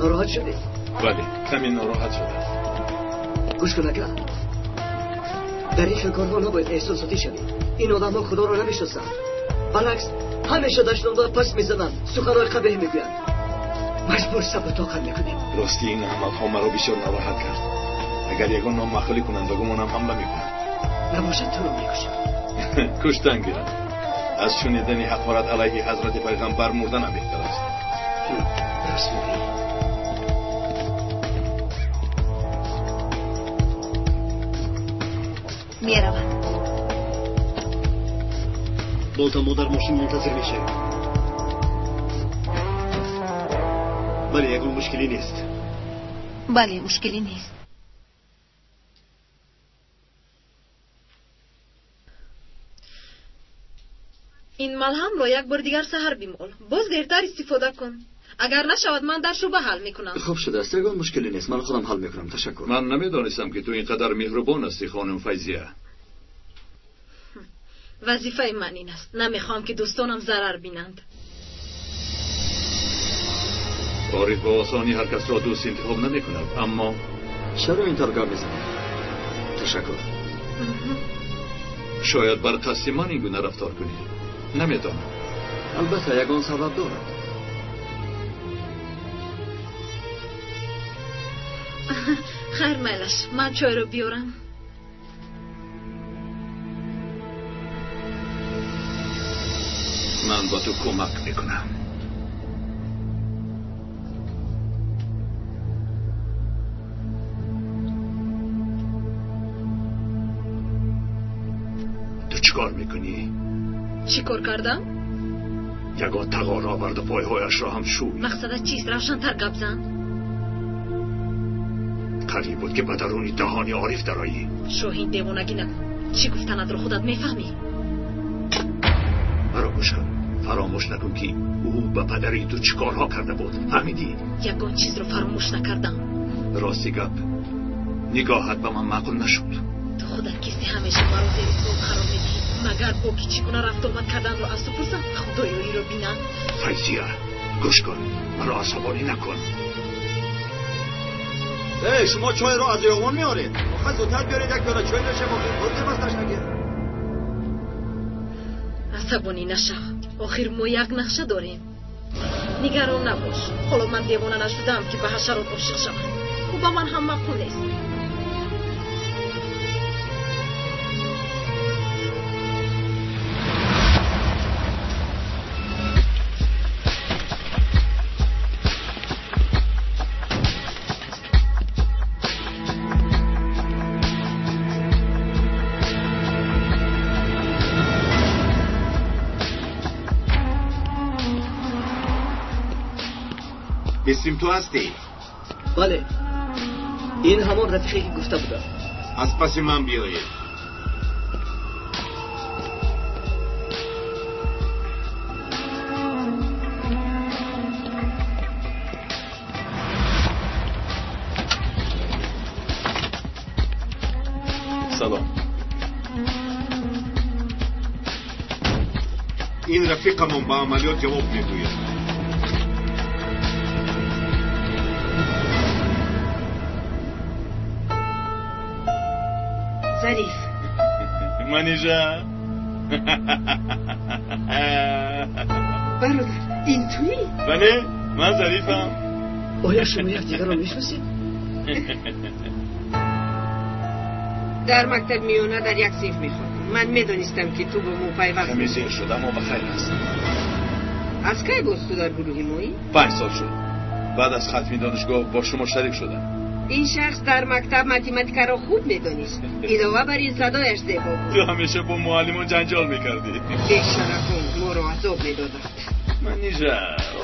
ناراحت شدی؟ بله، کمی ناراحت شدم. گوش کن اکا، در این کارها نباید احساساتی شوی. این آدم‌ها خدا را نمیشناسند، برعکس همیشه دشنام را پس میزنند، سخنهای قبیح میگویند. مجبور صبر و طاقت میکنیم. راستی این احمق‌ها مرا بسیار ناراحت کرد. اگر یگان نامعقولی کنند و گمانم حمله میکنند. نباشد تو رو میکشم. کشتن گیرم. از شنیدن حقارت علیه حضرت پیغمبر مردن هم بهتر است. راست میگویی. меравад. Болта, мо дар мошин мунтазир мешавем. Бале, ягон мушкилӣ нест. Бале, мушкилӣ нест. Ин малҳамро як бор дигар саҳар бимол, боз дертар истифода кун. Агар нашавад, ман дар шӯъба ҳал мекунам. Хуб шудааст, ягон мушкилӣ нест, ман худам ҳал мекунам. Ташаккур. Ман намедонистам, ки ту ин қадар меҳрубон ҳастӣ, хонум Файзия. Вазифаи ман ин аст. Намехоҳам, ки дӯстонам зарар бинанд. Ориф ба осонӣ ҳар касро дӯст интихоб намекунад, аммо чаро ин тавр гап мезанӣ? Ташаккур. Шояд бар қасди ман ин гуна рафтор кунӣ. Намедонам. Албатта ягон сабаб дорад. Хайр, майлаш, ман чойро биёрам. Ман ба ту кӯмак мекунам. Ту чӣ кор мекунӣ? Чӣ кор кардам? Ягон тағор оварду пойҳояшро ҳам шӯй. Мақсадат чист? Равшантар гап зан. Қариб буд, ки ба даруни даҳони Ориф дароӣ. Шоҳин, девонагӣ накун. Чӣ гуфтанатро худат мефаҳмӣ? Маро гӯш кун. Фаромӯш накун, ки ӯ ба падари ту чӣ корҳо карда буд. Фаҳмидӣ? Ягон чизро фаромӯш накардам. Рости гап, нигоҳат ба ман маъқул нашуд. Ту худат кисти, ҳамеша маро зери суол қарор медиҳӣ. Магар бо ки чӣ гуна рафтуомад карданро аз ту пурсам? Худоё, инро бинам. Файзия, гӯш кун, маро асабонӣ накун. Эй, шумо чойро аз ёвон меоред? Охир зудтар биёред, як пиёла чой нӯшем, охир бурдем аз ташнагӣ. Асабонӣ нашав. Охир мо як нақша дорем. Нигарон набош. Ҳоло ман девона нашудаам, ки ба ҳашарот ошиқ шавам. Ӯ ба ман ҳам маъқул нест. Бесим, ту ҳастӣ? Бале, ин ҳамон рафиқе, ки гуфта будам. Аз паси ман биёед. Салом. Ин рафиқамон ба амалиёт ҷавоб мегӯяд. Зариф. Манижа. Бародар, ин туӣ? Бале, ман Зарифам. Оё шумо якдигарро мешиносед? Дар мактаб миёна дар як синф мехондем. Ман медонистам, ки ту бо мо пайваст. Каме зер шуд, аммо ба хайр аст. Аз кай боз ту дар гурӯҳи моӣ? 5 сол шуд. Баъд аз хатми донишгоҳ бо шумо шарик шудам. Ин шахс дар мактаб математикаро хуб медонист. Илова бар ин садояш зебо буд. Ту ҳамеша бо муаллимон ҷанҷол мекардӣ. Бешарафон моро азоб медоданд. Манижа,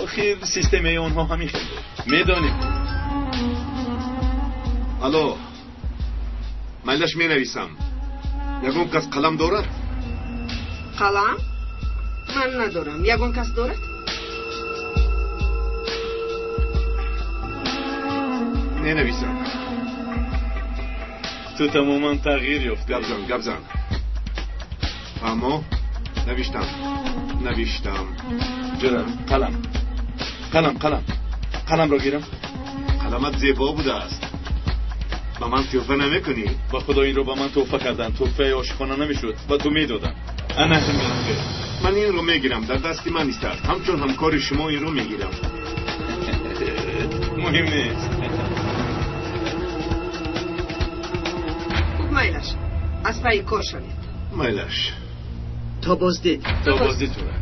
охир системаи онҳо ҳамин хел буд. Медонем. Алло, майлаш менависам. Ягон кас қалам дорад? Қалам? Ман надорам. Ягон кас дорад? Менависам. Ту тамоман тағйир ёфтӣ. Гап зан, гап зан. Аммо навиштам. Навиштам. Ҷура, қалам. Қалам, қалам. Қаламро гирам. Қаламат зебо будааст. Ба ман туҳфа намекунӣ? Ба худо инро ба ман туҳфа карданд. Туҳфаи ошиқона намешуд ва ту медодам. Ана ҳамин. Ман инро мегирам. Дар дасти ман истад. Ҳамчун ҳамкори шумо инро мегирам. Муҳим нест. Хуб, майлаш. Аз пайи кор шавед. Майлаш. То боздид. То боздид, Тура.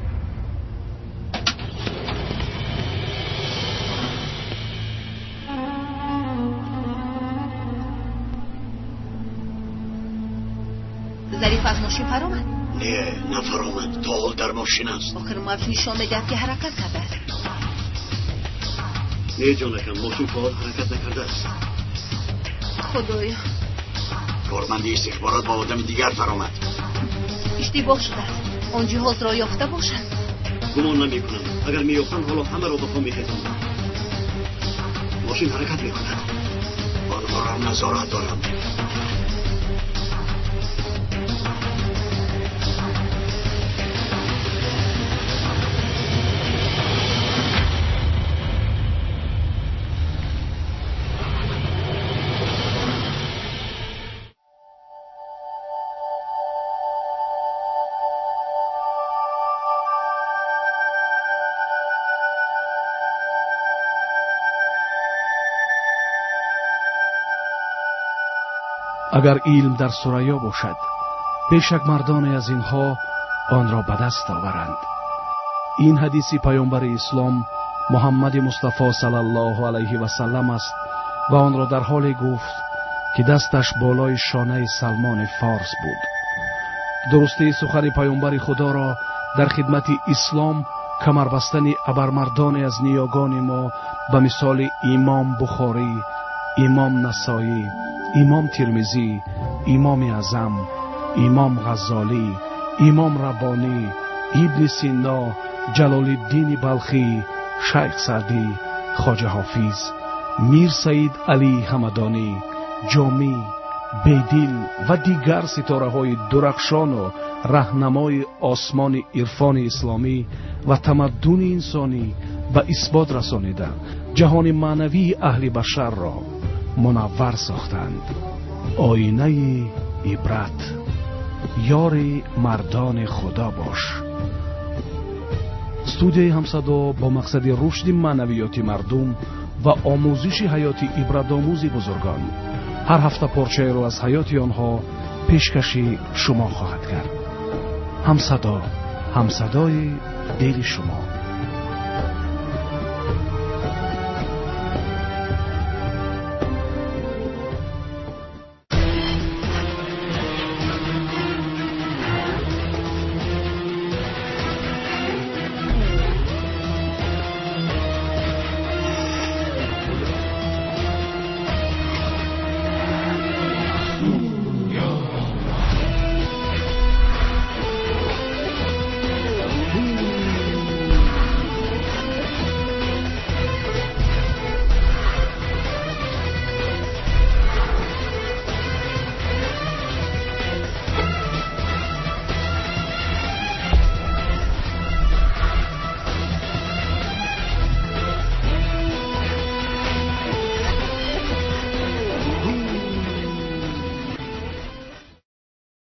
Зариф аз мошин фаромад? Не, нафаромад. То ҳол дар мошин аст. Охир мавҷ нишон медиҳад, ки ҳаракат кардааст. Не, ҷонакам, мошин фаъол ҳаракат накардааст. Худоё. Корманди истихборот бо одами дигар фаромад. Иштибоҳ шудааст. Он ҷиҳозро ёфта бошад? Гумон намекунам. Агар меёфтанд, ҳоло ҳамаро ба по мехезонданд. Мошин ҳаракат мекунад. Онҳоро назорат дорам. Агар илм дар Сурайё бошад, бешак мардоне аз инҳо онро ба даст оваранд. Ин ҳадиси паёмбари ислом Муҳаммади Мустафо саллаллоҳу алайҳи васаллам аст ва онро дар ҳоле гуфт, ки дасташ болои шонаи Салмони Форс буд. Дурустии сухани паёмбари Худоро дар хидмати ислом камарбастани абармардоне аз ниёгони мо ба мисоли Имом Бухорӣ, Имом Насоӣ, Имом Тирмизӣ, Имоми Аъзам, Имом Ғаззолӣ, Имом Раббонӣ, Ибни Сино, Ҷалолиддини Балхӣ, Шайх Саъдӣ, Хоҷа Ҳофиз, Мир Саид Алӣ Ҳамадонӣ, Ҷомӣ, Бедил ва дигар ситораҳои дурахшону раҳнамои осмони ирфони исломӣ ва тамаддуни инсонӣ ба исбот расонида ҷаҳони маънавии аҳли башарро мунаввар сохтанд. Оинаи ибрат, ёри мардони Худо бош. Студияи Ҳамсадо бо мақсади рушди маънавиёти мардум ва омӯзиши ҳаёти ибратомӯзи бузургон ҳар ҳафта порчаеро аз ҳаёти онҳо пешкаши шумо хоҳад кард. Ҳамсадо, ҳамсадои дили шумо.